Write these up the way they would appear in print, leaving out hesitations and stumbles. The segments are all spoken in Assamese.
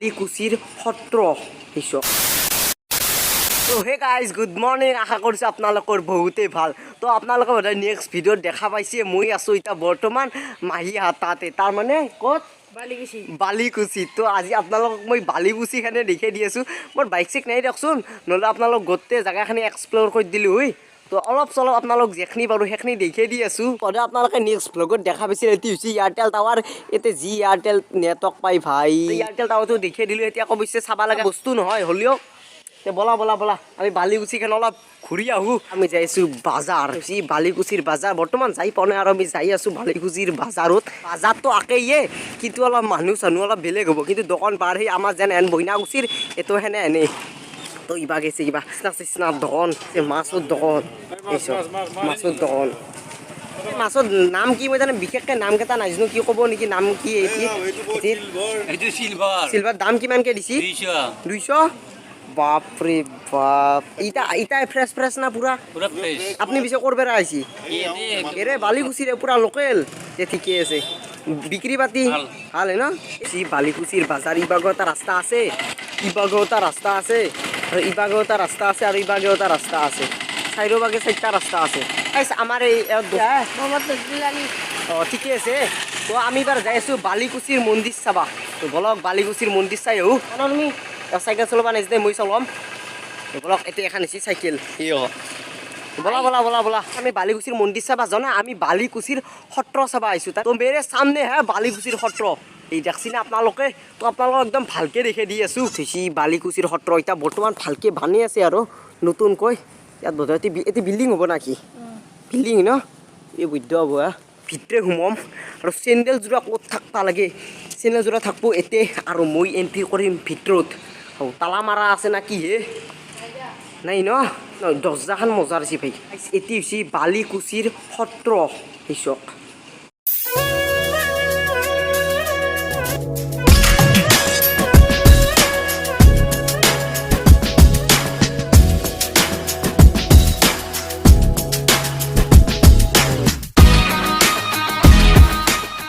বালিকুচিৰ সত্ৰ হৈছে। তো হে গাইজ, গুড মৰ্ণিং। আশা কৰিছোঁ আপোনালোকৰ বহুতেই ভাল। তো আপোনালোকে বোধহয় নেক্সট ভিডিঅ'ত দেখা পাইছে, মই আছোঁ এতিয়া বৰ্তমান মাহীহাতাতে, তাৰমানে ক'ত? বালিকুচি। বালিকুচি। তো আজি আপোনালোকক মই বালিকুচিখনে দেখাই দি আছোঁ। মোৰ বাইক চাইক নাই দিয়কচোন, নহ'লে আপোনালোক গোটেই জেগাখিনি এক্সপ্ল'ৰ কৰি দিলোঁ হয়। তো অলপ চলপ আপোনালোক যিখিনি পাৰোঁ সেইখিনি দেখাই দি আছোঁ। সদায় আপোনালোকে নেক্সট ভ্লগত দেখা পাইছিল, এইটো হৈছে এয়াৰটেল টাৱাৰ। এতিয়া যি এয়াৰটেল নেটৱৰ্ক পাই ভাই, এয়াৰটেল টাৱাৰটো দেখাই দিলোঁ। এতিয়া অৱশ্যে চাব লগা বস্তু নহয়, হ'লেও তে ব'লা ব'লা ব'লা, আমি বালিকুচিখন অলপ ঘূৰি আহোঁ। আমি যাই আছোঁ বাজাৰ, যি বালিকুচিৰ বাজাৰ বৰ্তমান যাই পোৱা নাই আৰু আমি যাই আছোঁ বালিকুচিৰ বাজাৰত। বাজাৰটো একেইয়ে, কিন্তু অলপ মানুহ চানুহ অলপ বেলেগ হ'ব, কিন্তু দোকান পাৰ সেই আমাৰ যেন এন বইনাকুচিৰ এইটো সেনে এনেই। তো ইবা গেছে কিবা কৃষ্ণা চিষ্ণা দোকান, এই মাছৰ দোকান, এই চব মাছৰ দোকান। এই মাছৰ নাম কি মই জানো, বিশেষকৈ নামকেইটা নাজানো। কি ক'ব নেকি নাম কি? এইটো চিলভাৰ। চিলভাৰ দাম কিমানকে দিছি? 200। 200? বাপৰে বাপ, ইটা ইটা ফ্ৰেছ ফ্ৰেছ না পুৰা? পুৰা ফ্ৰেছ। আপুনি পিছে ক'ৰ পৰা আহিছে? এৰে বালিকুচিৰে, পুৰা লোকেল যে। ঠিকে আছে, বিক্ৰী পাতি ভাল। ভাল হয় ন? যি বালিকুচিৰ বাজাৰ, ইবাগো এটা ৰাস্তা আছে, ইবাগো এটা ৰাস্তা আছে আৰু ইবাগো এটা ৰাস্তা আছে আৰু ইবাগেও এটা ৰাস্তা আছে। চাৰিওভাগে চাৰিটা ৰাস্তা আছে। গাইছ, আমাৰ এই মহম্মদ নজৰুল আলী। অঁ, ঠিকে আছে। তো আমি এইবাৰ যাই আছোঁ বালিকুচিৰ মন্দিৰ চাবা। তো বলক, বালিকুচিৰ মন্দিৰ চাই আহোঁ। না তুমি চাইকেল চলাব নাজানে, মই চলাম। তো বলক, এতিয়া এখন হৈছে চাইকেল। বলা বলা বলা বলা, আমি বালিকুচিৰ মন্দিৰ চাবা যোৱা নাই, আমি বালিকুচিৰ সত্ৰ চাবা আহিছোঁ। তো मेरे सामने है বালিকুচিৰ সত্ৰ। এই দেখছি না আপোনালোকে? তো আপোনালোকক একদম ভালকে দেখি দি আছোঁ। হৈছে বালিকুচিৰ সত্ৰ, এতিয়া বৰ্তমান ভালকে বানি আছে আৰু নতুনকৈ। ইয়াত বোধহয় এতিয়া বিল্ডিং হ'ব নাকি? বিল্ডিং ন এই বৈদ্য হ'ব। হা, ভিতৰে সোমাম আৰু চেণ্ডেল যোৰা ক'ত থাকবা লাগে? চেণ্ডেল যোৰা থাকব এতে আৰু মই এণ্ট্ৰি কৰিম ভিতৰত। আৰু তালা মাৰা আছে না কি হে? নাই ন? দৰ্জাখন মজা আছে ভাই। এটি হৈছে বালিকুচিৰ সত্ৰ, এই চাওক।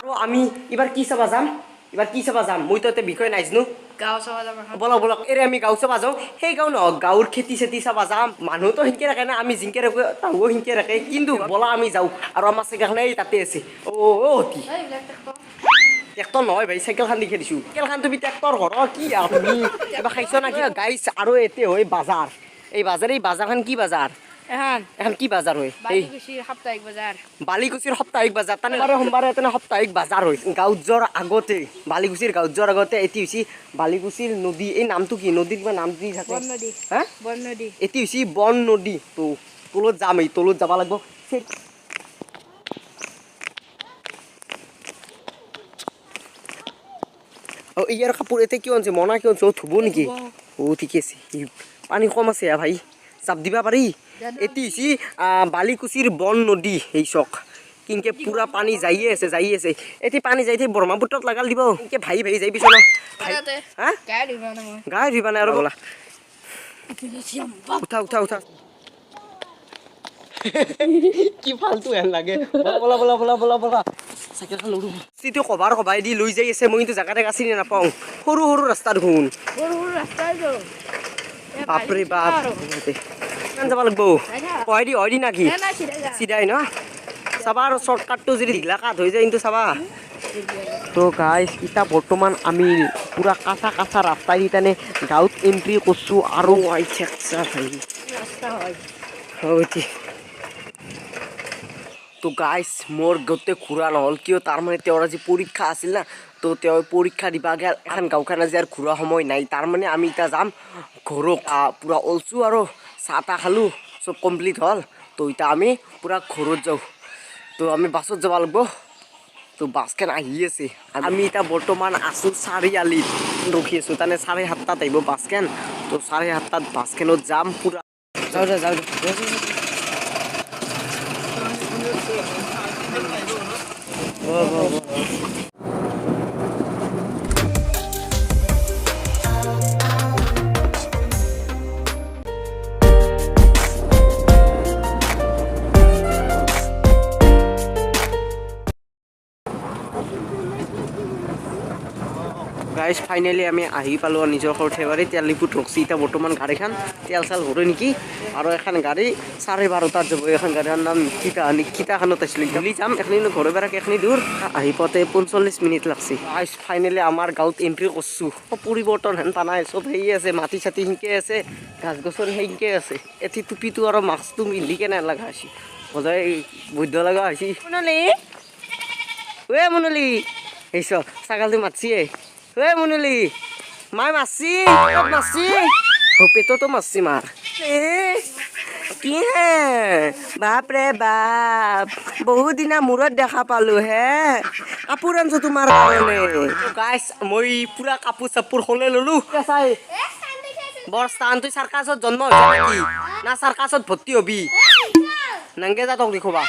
আৰু আমি এইবাৰ কি চাবা যাম? এইবাৰ কি চাবা যাম? মইতো এতিয়া বিষয়ে নাজানো। গাঁও চাব যাব এখন। বলক বলক, এৰে আমি গাঁও চাবা যাওঁ। সেই গাঁও নহয়, গাঁৱৰ খেতি চেতি চাবা যাম। মানুহতো সেনকে ৰাখে না, আমি জিংকে ৰাখোঁ তাহো সেনকে ৰাখে। কিন্তু ব'লা আমি যাওঁ। আৰু আমাৰ চাইকেলখন এই তাতে আছে। অ' অ' কি? এইবিলাক ট্ৰেক্টৰ। ট্ৰেক্টৰ নহয় ভাই, চাইকেলখন দেখি দিছোঁ। চাইকেলখন তুমি ট্ৰেক্টৰ ঘৰৰ কি আৰু তুমি কিবা খাইছ না কি? গাইছ, আৰু এতিয়া হয় বাজাৰ। এই বাজাৰ, এই বাজাৰখন কি বাজাৰ? এখন। এখন কি বাজাৰ হয় এই? বালিকুচিৰ সাপ্তাহিক বজাৰ। বালিকুচিৰ সাপ্তাহিক বাজাৰ। তানে সোমবাৰে সোমবাৰে তেনে সাপ্তাহিক বাজাৰ হয়। গাঁৱত যোৱাৰ আগতে, বালিকুচিৰ গাঁৱত যোৱাৰ আগতে এটি হৈছে বালিকুচিৰ নদী। এই নামটো কি? নদীৰ কিবা নাম দি থাকে। বন নদী। হা? বন নদী। এটি হৈছে বন নদী। তো তলত যাম, এই তলত যাব লাগিব। অ, ইয়াৰ কাপোৰ এতিয়া কিয় আনছে? মনা কিয় আনছে? অ, ধুব নেকি? অ, ঠিকে আছে। ই, পানী কম আছে ভাই, জাপ দিবা পাৰি। এটি হৈছে বালিকুচিৰ বন নদী। এই চক, কিনকে পুৰা পানী যায়ে আছে, যায়ে আছে। এতিয়া পানী যাই থাকি ব্ৰহ্মপুত্ৰত লাগাল দিব। কিনকে ভাই ভাই যাই পিছত ভাই। তাতে। হা? গা ধুব না মই। গা ধুবা নাই আৰু? ব'লা, উঠা উঠা উঠা। কি ফাল্টু হেন লাগে। ব'লা ব'লা ব'লা ব'লা ব'লা ব'লা, চাইকেলখন লৰো। চিটো কভাৰ কভাই দি লৈ যাই আছে, মই কিন্তু জেগা জেগা চিনি নাপাওঁ। সৰু সৰু ৰাস্তা দেখোন। সৰু সৰু ৰাস্তাইতো। বাপৰে বাপ, কিমান যাব লাগিব? হয় দি হয় দি নাকি? নাই, চিধাই যা। চিধাই ন? চাবা আৰু শ্বৰ্টকাটটো যদি দীঘলা কাট হৈ যায় কিন্তু চাবা। তো গাইছ, ইতা বৰ্তমান আমি পুৰা কাঁচা কাঁচা ৰাস্তা দি তানে গাঁৱত এণ্ট্ৰি কৰিছোঁ। আৰু আই ঠেকচা ভাই। ৰাস্তা হয়। হ'ব। তো গাইছ, মোৰ গোটেই ঘূৰা নহ'ল। কিয়? তাৰমানে তেওঁৰ আজি পৰীক্ষা আছিল না, তো তেওঁ পৰীক্ষা দিবা গেল। এখন গাঁওখন আজি আৰু ঘূৰা সময় নাই। তাৰমানে আমি এতিয়া যাম ঘৰক। পূৰা ওলছোঁ আৰু চাহ তাহ খালোঁ, চব কমপ্লিট হ'ল। তো এতিয়া আমি পূৰা ঘৰত যাওঁ। তো আমি বাছত যাব লাগিব। তো বাছখন আহি আছে। আমি এতিয়া বৰ্তমান আছোঁ চাৰিআলিত, ৰখি আছোঁ। তাৰমানে 7:30ত আহিব বাছখন। তো 7:30ত বাছখনত যাম পূৰা। যাওঁ যাওঁ যাওঁ যাওঁ। গাইজ, ফাইনেলি আমি আহি পালোঁ নিজৰ সৰ্থেবাৰী তেল ডিপুত ৰখছি। এতিয়া বৰ্তমান গাড়ীখন তেল চেল ভৰে নেকি, আৰু এখন গাড়ী 12:30টাত যাব। এখন গাড়ীৰ নাম কিতা কিতাখনত আছিলোঁ, গলি যাম। এখিনি ঘৰৰ পৰা কেইখিনি দূৰ, আহি পাওঁতে 45 মিনিট লাগছি। গাইজ, ফাইনেলি আমাৰ গাঁৱত এণ্ট্ৰি কৰিছোঁ। পৰিৱৰ্তন হেন নাই, চব হেৰি আছে, মাটি চাটি সিনকে আছে, গাছ গছনি সেনকে আছে। এটি টুপিটো আৰু মাস্কটো মিলি কেনে লগা হৈছে, সদায় বৈদ্য লগা হৈছে। মুনলি, ঐ মুনলি, এইচ ছাগালটো মাতছিয়ে। ঐ মুনলি, মাই মাৰছি, মাৰছি, পেটতো মাৰছি মাৰ। এ কি হে, বাপ ৰে বাপ, বহুত দিনা মূৰত দেখা পালো হে। কাপোৰ আনছো তোমাৰ কাৰণে। গাইছ, মই পুৰা কাপোৰ চাপোৰ সলাই ললো। চাই বৰ স্থান, তুই চাৰ্কাছত জন্ম হৈছে নেকি না চাৰ্কাছত ভৰ্তি হবি? নাংগে যা, তোক দেখুৱা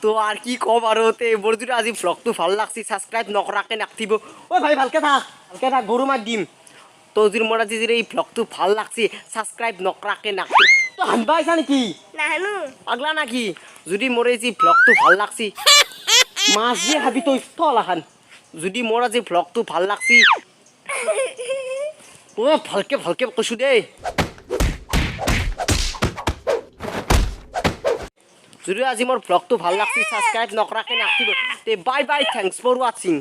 তো আৰ কি কম। আৰু তে মোৰ যদি আজি ভ্লগটো ভাল লাগছি, ছাবস্ক্ৰাইব নকৰাকে নাকতিব। ঐ ভাই, ভালকে থাক, ভালকে থাক, গৰু মাত দিম। তো যদি মোৰ আজি যদি এই ভ্লগটো ভাল লাগছি, ছাবস্ক্ৰাইব নকৰাকে নাকতি। তই হানবা আহিছা নেকি? নাহানো। পাগলা নাকি? যদি মোৰ এই যি ভ্লগটো ভাল লাগছি, মাছ দিয়ে খাবি তই থল আখান। যদি মোৰ আজি ভ্লগটো ভাল লাগছি, অ' ভালকে ভালকে কৈছো দেই, যদি আজি মোৰ ভ্লগটো ভাল লাগছি, ছাবস্ক্ৰাইব নকৰাকে নাথাকিব। তে বাই বাই, thanks for ৱাচিং।